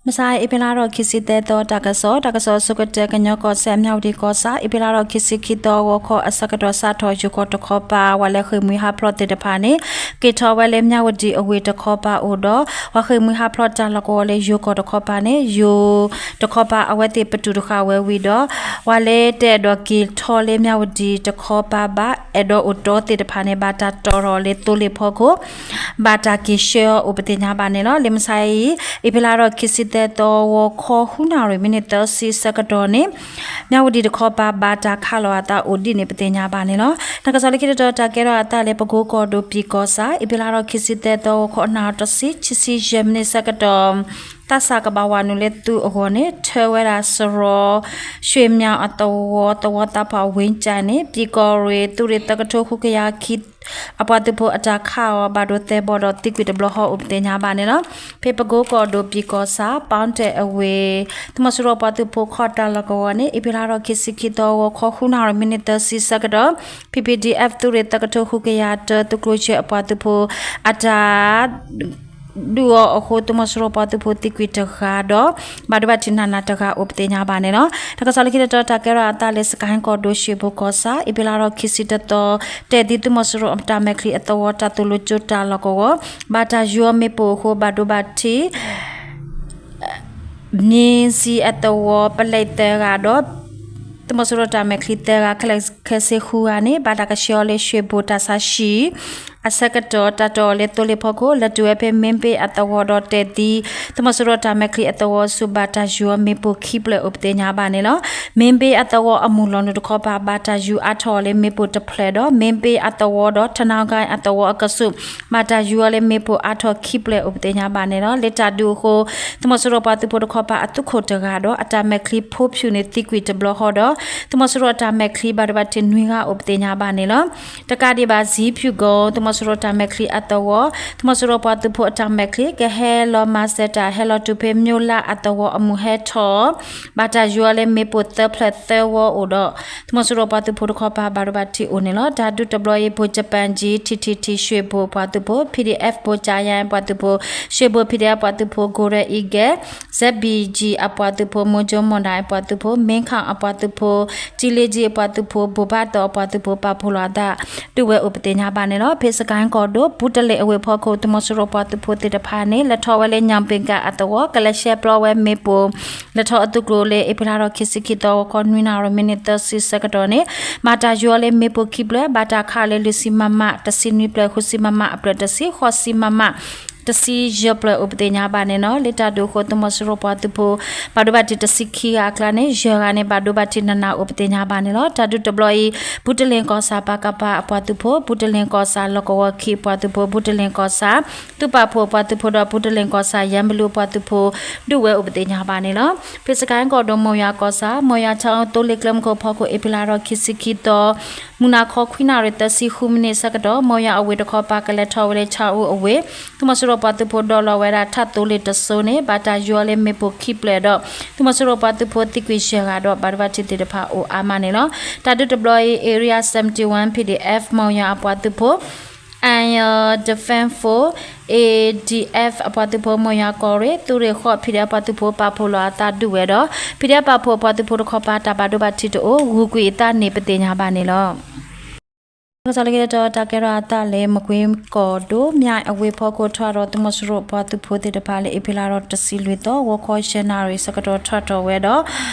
မုၢ်ဆါအံၤ အ့ဖြ့လါထီၣ်ခံဆံသၢသီ တၢ်ကစီၣ်, တၢ်ကစီၣ်အဆိကတၢၢ် ကညီကီၢ်စဲၣ် မၠၣ်ဝတံၣ်ကီၢ်ဆၣ် အ့ဖြ့လါထီၣ်ခံဆံခံသီ ဂီၤခီအဆၢကတီၢ် စးထီၣ်ယိၤကီၢ်တခီပၤ ပှၤလၢဃ့ၢ်မှံဟးဖျိးသ့ၣ်တဖၣ်န့ၣ် က့ၤထီၣ်ဝဲလၢမၠၣ်ဝတံၣ်အဝ့ၢ်တခီပၤအိၣ်ဒီး ပှၤဃ့ၢ်မှံဟးဖျိးတၢ်လီၢ်ကဝီၤလၢယိၤကီၢ်တခီပၤန့ၣ် ယိၤတခီပၤအဝဲသ့ၣ်ပတုာ်တဃာ်ဝဲဝံၤဒီး ပှၤလၢတအဲၣ်ဒိးက့ၤထီၣ်လၢမၠၣ်ဝတံၣ်တခီပၤဘၣ် အဲၣ်ဒိးအိၣ်တီသ့ၣ်တဖၣ်န့ၣ် ဘၣ်တၢ်တီၣ်ထီၣ်လၢသိလ့ၣ်ဖီခိၣ် ဘၣ်တၢ်က့ၤဆှၢအီၤအိၣ်ပသ့ၣ်ညါဘၣ်န့ၣ်လီၤ. လၢမုၢ်ဆါအံၤ အ့ဖြ့လါထီၣ်ခံဆံသၢသီ ဂီၤခီဃုနၣ်ရံၣ် မံးနံးသၢဆံဆၢကတီၢ်န့ၣ် မၠၣ်ဝတံၣ်တခီပၤ ဘၣ်တၢ်ခးလီၤအသးအိၣ်ဒ်န့ၣ် ပသ့ၣ်ညါဘၣ်န့ၣ်လီၤ. တၢ်ကစီၣ်လၢခံတတီၤ တၢ်ကဲထီၣ်အသးလၢ ပကိကီၢ်ဒိၣ်ပၠံၣ်ကီၢ်ဆၣ် အ့ဖြ့လါထီၣ်ခံဆံသၢသီ ဂီၤခီနၣ်ရံၣ်တဆံ ခံဆံယဲၢ်မံးနံးဆၢကတီၢ် သးစၢ်ကဘၣ်ဝးနုာ်လၢသုးအဂီၢ်န့ၣ် ထၢဝဲဒၣ်စရီ ရွှေမြောက်အသဝီ သဝီသးပှၢ်ဝ့ကၠဲးန့ၣ် ပၠံၣ်ကီၢ်ရ့ၣ် သုးရ့ၣ်သၢကထိဃုကယၤခံ အပှၤသုးဖိအတၢ်ခးအီၤ ဘၣ်ဒိသဲဘီဒီးသံကွံာ်တဘျီဃီအိၣ်ပသ့ၣ်ညါဘၣ်န့ၣ်လီၤ. ဖဲပကိကီၢ်ဒိၣ်ပၠံၣ်ကီၢ်ဆၣ် ပီတဲၣ်အဝ့ၢ် သုးမီၤစိရိၤပှၤသုးဖိခီၣ်တၢ်လီၢ်ကဝီၤန့ၣ် အ့ဖြ့လါထီၣ်ခံဆံခံသီ ဂီၤခီဃုနၣ်ရံၣ် မံးနံးသၢဆံဆၢကတီၢ် P P D F သုးရ့ၣ်သၢကထိဃုကယၤတၢ သုးကျိၤဆၢအပှၤသုးဖိ အတၢ် ဒုးအီၤအဃိ သုးမီၤစိရိၤပှၤသုးဖိသံကွံာ်တဂၤဒီး ဘၣ်ဒိဘၣ်ထံးနးနးတဂၤအိၣ်ပသ့ၣ်ညါဘၣ်န့ၣ်လီၤ. တၢ်ကစီၣ်လၢခံတတီၤ တၢ်ကဲထီၣ်အသးလၢ စကဲၣ်ကီၢ်ဒိၣ် ရွှေဘိုကီၢ်ဆၣ် အ့ဖြ့လါထီၣ်ခံဆံတသီ တၢၣ်သံသုးမီၤစိရိၤအတၢ်မဲာ်ချံအသဝီ တၢ်သိၣ်လိကၠိတၢ်လီၢ်ကဝီၤ ဘၣ်တၢ်ယူၤအီၤမ့ၣ်ပိၢ်အဃိ ဘၣ်ဒိဘၣ်ထံး မံစံအသဝီ ပလဲသၢဂၤဒီး သုးမီၤစိရိၤတၢ်မဲာ်ချံသၢဂၤ ခဲလၢာ်ခဲဆ့ဃုဂၤန့ၣ် ဘၣ်တၢ်ကဆှၢအီၤလၢ ရွှေဘို တၢ်ဆါဟံၣ် အဆၢကတီၢ် တၢ်တီၢ်အီၤလၢသိလ့ၣ်ဖီခိၣ် လဲၤတုၤဝဲဖဲမ့ၣ်ဘ့အသဝီဒီးတၢၣ်သံ သုးမီၤစိရိၤတၢ်မဲာ်ချံအသဝီဆူ ဘၣ်တၢ်ယူၤအီၤမ့ၣ်ပိၢ်ခံဖျၢၣ်အိၣ်ပသ့ၣ်ညါဘၣ်န့ၣ်လီၤ. မ့ၣ်ဘ့အသဝီအမုၢ်လီၤနုာ်တခီပၤ ဘၣ်တၢ်ယူၤအါထီၣ်အီၤလၢမ့ၣ်ပိၢ်တဖျၢၣ်ဒီး မ့ၣ်ဘ့အသဝီဒီး ထနၣ်ဂါအသဝီအကဆူး ဘၣ်တၢ်ယူၤအီၤလၢမ့ၣ်ပိၢ်အါထီၣ်ခံဖျၢၣ်အိၣ်ပသ့ၣ်ညါဘၣ်န့ၣ်လီၤ. လၢတၢ်ဒုးအဃိ သုးမီၤစိရိၤပှၤသုးဖိတခီပၤအသုးခိၣ်တဂၤဒီး အတၢ်မဲာ်ချံဖိဖၠူးန့ၣ်သံကွံာ်တဘျီဃီဒီး သုးမီၤစိရိၤအတၢ်မဲာ်ချံဘၣ်ဒိဘၣ်ထံးနွံဂၤအိၣ်ပသ့ၣ်ညါဘၣ်န့ၣ်လီၤ. တကးဒံးဘၣ် ဇံဖၠူၣ်ကိၣ် သုးမီၤစိရိၤတၢ်မဲာ်ချံအသဝီ သုးမီၤစိရိၤပှၤသုးဖိအတၢ်မဲာ်ချံ ကဟဲလီၤမၤစၢၤတၢ်ဟဲလီၤတုၤဖဲ မျိလၢအသဝီအမုၢ်ဟဲထီၣ် ဘၣ်တၢ်ယူၤအီၤလၢမ့ၣ်ပိၢ်သၢဖျၢၣ်သၢဝီအိၣ်ဒီး သုးမီၤစိရိၤပှၤသုးဖိတခီပၤ ဘၣ်ဒိဘၣ်ထံးအိၣ်န့ၣ်လီၤ. တၢ်ဒုးတဘျီအံၤ ဗိုလ်ချုပ်ပန်းကြီး ထံထံထံ ရွှေဘိုပှၤသုးဖိ P D F ဗိုလ်ချုပ်ရန် ပှၤသုးဖိ ရွှေဘို P D F ပှၤသုးဖိ ကိုရဲအံၤကဲ Z B G အပှၤသုးဖိ မူကၠိမွန်ဒၣ်အပှၤသုးဖိ မင်းခန့်အပှၤသုးဖိ ထံလ့ကၠံအပှၤသုးဖိ ဘိၣ်ဘၣ်သီအပှၤသုးဖိ ပာ်ဖှိၣ်လီၤအသး ဒုးဝဲအိၣ်ပသ့ၣ်ညါဘၣ်န့ၣ်လီၤ. ဖဲစကဲၣ်ကီၢ်ဒိၣ် ဘုတလ့ၣ်အဝ့ၢ်ဖီခိၣ် သုးမီၤစိရိၤပှၤသုးဖိသ့ၣ်တဖၣ်န့ၣ် လဲၤထီၣ်ဝဲလၢညၣ်ပ့ၤကၣ်အသဝီ ကလဲၤဆှဲပျီဝဲမ့ၣ်ပိၢ် လဲၤထီၣ်အသုးကျိၤလၢ အ့ဖြ့လါထီၣ်ခံဆံခံသီ ဂီၤခီနွံနၣ်ရံၣ် မံးနံးသၢဆံဆၢကတီၢ်န့ၣ် ဘၣ်တၢ်ယူၤအီၤလၢမ့ၣ်ပိၢ်ခံဖျၢၣ် ဘၣ်တၢ်ခးအီၤလၢ လွံၢ်ဆံ မမ တဆံနွံဖျၢၣ် ဃုဆံ မမ အဖျၢၣ်တဆံ ဃိးဆံ မမ တဆံယဲၢ်ဖျၢၣ်အိၣ်ပသ့ၣ်ညါဘၣ်န့ၣ်လီၤ. လၢတၢ်ဒုးအဃိ သုးမီၤစိရိၤပှၤသုးဖိ ဘၣ်ဒိဘၣ်ထံးတဆံခံဂၤအကျါန့ၣ် ယဲၢ်ဂၤန့ၣ် ဘၣ်ဒိဘၣ်ထံးနးနးအိၣ်ပသ့ၣ်ညါဘၣ်န့ၣ်လီၤ. တၢ်ဒုးတဘျီအံၤ ဘုတလ့ၣ်ကီၢ်ဆၣ် ပကဖ အပှၤသုးဖိ ဘုတလ့ၣ်ကီၢ်ဆၣ်လီၢ်ကဝီၤခံအပှၤသုးဖိ ဘုတလ့ၣ်ကီၢ်ဆၣ် သုးပာ်ဖှိၣ်အပှၤသုးဖိဒီး ဘုတလ့ၣ်ကီၢ်ဆၣ် ယဲၢ်မလူးအပှၤသုးဖိ ဒုးဝဲအိၣ်ပသ့ၣ်ညါဘၣ်န့ၣ်လီၤ. ဖဲစကဲၣ်ကီၢ်ဒိၣ် မိၢ်ယွၤကီၢ်ဆၣ် မိၢ်ယွၤဆၣ်အူသိလ့ၣ်ကျဲမုၢ်ခိၣ်ဖီခိၣ် အ့ဖြ့လါထီၣ်ခံဆံခံသီ မုၢ်နၤခီခွံနၣ်ရံၣ်သၢဆံဃုမံးနံးဆၢကတီၢ် မိၢ်ယွၤအဝ့ၢ်တခီပၤ ကလဲၤထီၣ်ဝဲလၢဆၣ်အူအဝ့ၢ် သုးမီၤစိရိၤပှၤသုးဖိဒိးလီၤဝဲဒၣ်ထးသိလ့ၣ်တစိၤန့ၣ် ဘၣ်တၢ်ယူၤအီၤလၢမ့ၣ်ပိၢ်ခံဖျၢၣ်ဒီး သုးမီၤစိရိၤပှၤသုးဖိသံကွံာ်ယဲၢ်ဂၤဒီး ဘၣ်ဒိဘၣ်ထံးသ့ၣ်တဖၣ်အိၣ်အါမးန့ၣ်လီၤ. တၢ်ဒုးတဘျီအံၤ Area seventy one P D F မိၢ်ယွၤအပှၤသုးဖိ Air Defense Force A D F အပှၤသုးဖိ မိၢ်ယွၤကီၢ်ရ့ၣ် သုးရ့ၣ်ဃိး P D F ပှၤသုးဖိပာ်ဖှိၣ်လီၤအသးဒုးဝဲဒီး P D F ပာ်ဖှိၣ်အပှၤသုးဖိတခီပၤ တၢ်ဘၣ်ဒိဘၣ်ထံးတအိၣ် ဂုာ်ကွံာ်အသးန့ၣ် ပသ့ၣ်ညါဘၣ်န့ၣ်လီၤ. တၢ်ကစီၣ်လၢခံတတီၤ တၢ်ကဲထီၣ်အသးလၢ မကွ့ကီၢ်ဒိၣ် မၠဲၣ်အဝ့ၢ်ဖီခိၣ် ထီၣ်ဒီး သုးမီၤစိရိၤပှၤသုးဖိသ့ၣ်တဖၣ်လၢ အ့ဖြ့လါထီၣ်တဆံလွံၢ်သီ ဂီၤခီယဲၢ်နၣ်ရံၣ်ဆၢကတီၢ် ထီၣ်ထီၣ်ဝဲဒီး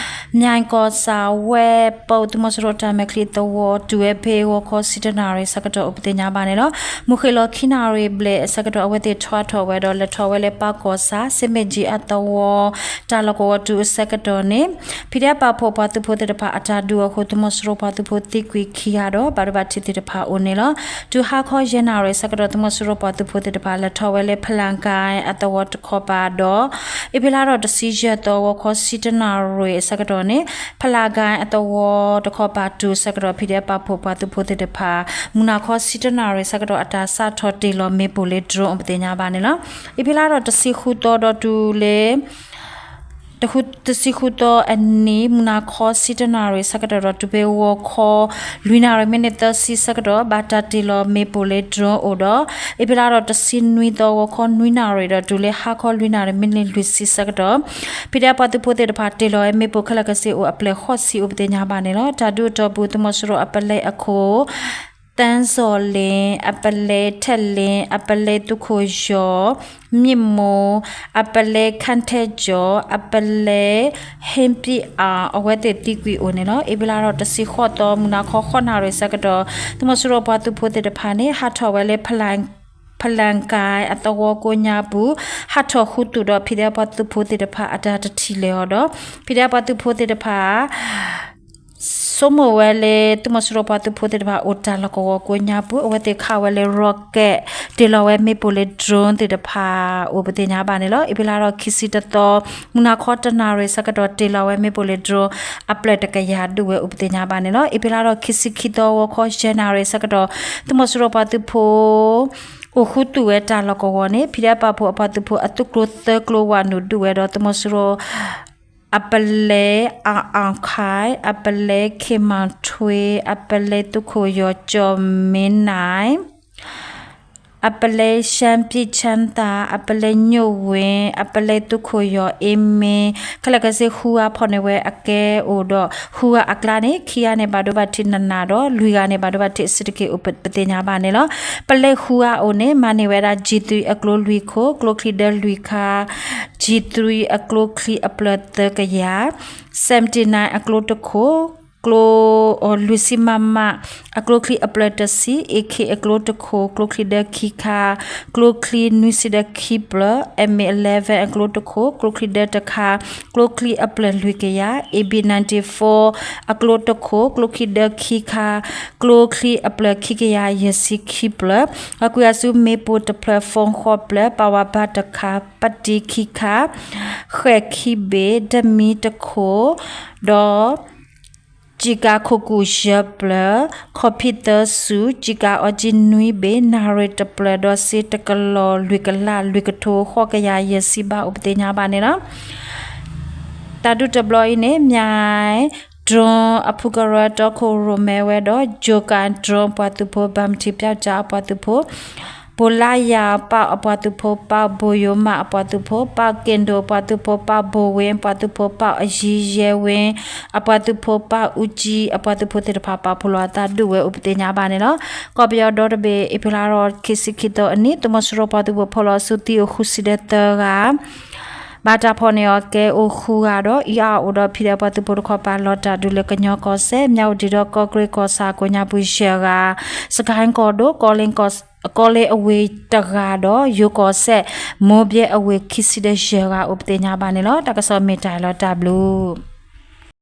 မၠဲၣ်ကီၢ်ဆၣ်ဝဲပူၤ သုးမီၤစိရိၤတၢ်မဲာ်ချံသဝီ တုၤဝဲဖဲဂီၤခီဆံတၢနၣ်ရံၣ်ဆၢကတီၢ် အိၣ်ပသ့ၣ်ညါဘၣ်န့ၣ်လီၤ. မုၢ်ဃ့ၢ်လီၤခံနၣ်ရံၣ်ဘျဲၣ်အဆၢကတီၢ် အဝဲသ့ၣ်ထီၣ်ထီၣ်ဝဲဒီး လဲၤထီၣ်ဝဲလၢပၢ်ကီၢ်ဆၣ် စ့မ့ၢ်ကၠံအသဝီ တၢ်လီၢ်ကဝီၤတုၤအဆၢကတီၢ်န့ၣ် ဖံးဒဲးပာ်ဖှိၣ်ပှၤသုးဖိသ့ၣ်တဖၣ်အတၢ်ဒုးအဃိ သုးမီၤစိရိၤပှၤသုးဖိသံကွံာ်ခံဂၤဒီး ဘၣ်ဒိဘၣ်ထံးသ့ၣ်တဖၣ်အိၣ်န့ၣ်လီၤ. တုၤဟါခီယဲၢ်နၣ်ရံၣ်ဆၢကတီၢ် သုးမီၤစိရိၤပှၤသုးဖိသ့ၣ်တဖၣ် လဲၤထီၣ်ဝဲလၢဖလၣ်ကၣ်အသဝီတခီပၤဒီး အ့ဖြ့လါထီၣ်တဆံယဲၢ်သီ ဂီၤခီဆံတၢနၣ်ရံၣ်အဆၢကတီၢ်န့ၣ် ဖလၣ်ကၣ်အသဝီတခီပၤတုၤဆၢကတီၢ် ဖံးဒဲးပာ်ဖှိၣ်ပှၤသုးဖိသ့ၣ်တဖၣ် မုၢ်နၤခီဆံတၢနၣ်ရံၣ်ဆၢကတီၢ် အတၢ်စးထီၣ်တ့ၢ်လီၤမ့ၣ်ပိၢ်လၢ drone အိၣ်ပသ့ၣ်ညါဘၣ်န့ၣ်လီၤ. အ့ဖြ့လါထီၣ်တဆံဃုသီဒီးတုၤလၢ တဆံဃုသီအနံၤ မုၢ်နၤခီဆံတၢနၣ်ရံၣ်ဆၢကတီၢ်ဒီး တုၤဖဲဂီၤခီ လွံၢ်နၣ်ရံၣ်မံးနံးသၢဆံဆၢကတီၢ် ဘၣ်တၢ်တ့ၢ်လီၤမ့ၣ်ပိၢ်လၢ drone အိၣ်ဒီး အ့ဖြ့လါထီၣ်တဆံနွံသီ ဂီၤခီနွံနၣ်ရံၣ်ဒီး တုၤလၢဟါခီလွံၢ်နၣ်ရံၣ်မံးနံးလွံၢ်ဆံဆၢကတီၢ် ဖံးဒဲးပှၤသုးဖိသ့ၣ်တဖၣ် တ့ၢ်လီၤဝဲမ့ၣ်ပိၢ်ခဲလၢာ်ခဲဆ့အိၣ်အပျဲၢ်ဃိးဆံအိၣ်ပသ့ၣ်ညါဘၣ်န့ၣ်လီၤ. တၢ်ဒုးအတီၢ်ပူၤ သုးမီၤစိရိၤအပလဲအခိၣ် သန်းဇော်လင်း, အပလဲထဲလင်း, အပလဲသုးခိၣ်ယီၤ, မြင့်မိုး, အပလဲခန့်ထက်ကျော်, အပလဲဟင်းပြည့်အောင် အဝဲသ့ၣ်သံကွံာ်အိၣ်န့ၣ်လီၤ. အ့ဖြ့လါထီၣ်တဆံဃိးသီ မုၢ်နၤခီဃိးနၣ်ရံၣ်ဆၢကတီၢ် သုးမီၤစိရိၤပှၤသုးဖိသ့ၣ်တဖၣ်န့ၣ် ဟးထီၣ်ဝဲလၢ ဖလၣ်ကၣ်အသဝီကိးညါပူၤ ဟးထီၣ်ဃုာ်သူၣ်ဒီး ဖံးဒဲးပှၤသုးဖိသ့ၣ်တဖၣ်အတၢ်တထံၣ်လၢၤအီၤဒီး ဖံးဒဲးပှၤသုးဖိသ့ၣ်တဖၣ် ဆိကမိၣ်ဝဲလၢ သုးမီၤစိရိၤပှၤသုးဖိသ့ၣ်တဖၣ် အိၣ်တၢ်လီၢ်ကဝီၤကိးညါပူၤ အဝဲသ့ၣ်ခးဝဲလၢ rocket တ့ၢ်လီၤဝဲမ့ၣ်ပိၢ်လၢ drone သ့ၣ်တဖၣ် အိၣ်ပသ့ၣ်ညါဘၣ်န့ၣ်လီၤ. အ့ဖြ့လါထီၣ်ခံဆံတသီ မုၢ်နၤခီတနၣ်ရံၣ်ဆၢကတီၢ် တ့ၢ်လီၤဝဲမ့ၣ်ပိၢ်လၢ drone အပျဲၢ်တကယၤဒုးဝဲအိၣ်ပသ့ၣ်ညါဘၣ်န့ၣ်လီၤ. အ့ဖြ့လါထီၣ်ခံဆံခံသီ ဂီၤခီယဲၢ်နၣ်ရံၣ်ဆၢကတီၢ် သုးမီၤစိရိၤပှၤသုးဖိ အိၣ်ဃုာ်သူၣ်ဝဲတၢ်လီၢ်ကဝီၤန့ၣ် ဖံးဒဲးပာ်ဖှိၣ်အပှၤသုးဖိအသုးကျိၤသၢကျိၤဝးနုာ်ဒုးဝဲဒီး သုးမီၤစိရိၤ အပလဲ အောင်အောင်ခိုင်, အပလဲ ခင်မောင်ထွေး, အပလဲသုးခိၣ်ယီၤ ကျော်မင်းနိုင်, အပလဲ ရှမ်းပြည်ချမ်းသာ, အပလဲ ညို့ဝင်း, အပလဲသုးခိၣ်ယီၤ အေးမင်း ခဲလၢာ်ခဲဆ့ ဃုဂၤဖီၣ်န့ၢ်ဝဲအကဲအိၣ်ဒီး ဃုဂၤအကျါန့ၣ် ခံဂၤန့ၣ် ဘၣ်ဒိဘၣ်ထံးနးနးဒီး လွံၢ်ဂၤန့ၣ် ဘၣ်ဒိဘၣ်ထံးအဆံးတက့ၢ်အိၣ်ပသ့ၣ်ညါဘၣ်န့ၣ်လီၤ. ပလဲဃုဂၤအိၣ်န့ၣ် မၤန့ၢ်ဝဲဒၣ် G three အကျိလွံၢ်ခိၣ်, ကျိချံဒၢလွံၢ်ခါ, G three အကျိချံအပျၢၢ်သၢကယၤ, seventy nine အကျိတခိၣ်, ကျိ လွံၢ်ဆံ MM အကျိချံအပျၢၢ်တဆံ, AK အကျိတခိၣ်, ကျိချံဒၢခံခါ, ကျိချံနွံဆံဒၢခံပျၢၢ်, MA eleven အကျိတခိၣ်, ကျိချံဒၢတခါ, ကျိချံအပျၢၢ်လွံၢ်ကယၤ, AB ninety four အကျိတခိၣ်, ကျိချံဒၢခံခါ, ကျိချံအပျၢၢ်ခံကယၤယဲၢ်ဆံခံပျၢၢ်, အကွံာ်အစုမ့ၣ်ပိၢ်တဖျၢၣ် phone ဃိးပျၢၢ်, power bank တခါ, ပတံၤခံခါ, ဃဲၣ်ခံဘ့ၣ်, ဓာတ်မီးတခိၣ်, ဒီး ကျည်ကာခုံးကူစၢပျၢၢ်, ခီၣ်ဖံးသၢဆူၣ်, ကျည်ကာအီကံနွံဘ့ၣ်, နၣ်ရံၣ်တပျၢၢ်, ဒီးစ့တကလီၢ်, လွံၢ်ကလး, လွံၢ်ကထိ, ဃိးကယၤယဲၢ်ဆံဘးအိၣ်ပသ့ၣ်ညါဘၣ်န့ၣ်လီၤ. တၢ်ဒုးတဘျီအံၤန့ၣ် မၠဲၣ် drone အဖုကရၢတီခိၣ်ရိၣ်မဲဝဲဒီး ယိၤကၤ drone ပှၤသုးဖိ, ဘၣ်မထံးပျီကၠၣ်အပှၤသုးဖိ, ဘိလါယၤပၢ်အပှၤသုးဖိ, ပၢ်ဘိယိၤမးအပှၤသုးဖိ, ပၢ်က့ၣ်ဒိၣ်အပှၤသုးဖိ, ပၢ်ဘိဝ့အပှၤသုးဖိ, ပၢ်အယံၤယဲဝ့အပှၤသုးဖိ, ပၢ်အူကၠံအပှၤသုးဖိ သ့ၣ်တဖၣ် ပာ်ဖှိၣ်လီၤအသးဒုးဝဲအိၣ်ပသ့ၣ်ညါဘၣ်န့ၣ်လီၤ. ကီၢ်ပယီၤဒီတဘ့ၣ် အ့ဖြ့လါထီၣ်ခံဆံခံသီအနံၤ သုးမီၤစိရိၤပှၤသုးဖိ ဖီၣ်လီၤစုသံအိၣ်ဃုဆံဒီးသၢဂၤ ဘၣ်တၢ်ဖီၣ်န့ၢ်အီၤကဲ အိၣ်ဃုဂၤဒီး အံၤအါအိၣ်ဒီး ဖံးဒဲးပှၤသုးဖိတခီပၤ လီၤတၢ်ဒုးလၢကညီကီၢ်စဲၣ် မၠၣ်ဝတံၣ်ဒီးကီၢ်ကရ့ၣ်ကီၢ်ဆၣ်ကိးညါပူၤယဲၢ်ဂၤ, စကဲၣ်ကီၢ်ဒိၣ် ကီလ့အဝ့ၢ်တဂၤဒီး ယိၤကီၢ်စဲၣ် မိၢ်ဘဲအဝ့ၢ်ခံဆံဒီးယဲၢ်ဂၤအိၣ်ပသ့ၣ်ညါဘၣ်န့ၣ်လီၤ. တၢ်ကစီၣ်မ့ၢ်တၢ်လီၤတၢ်ဘျုး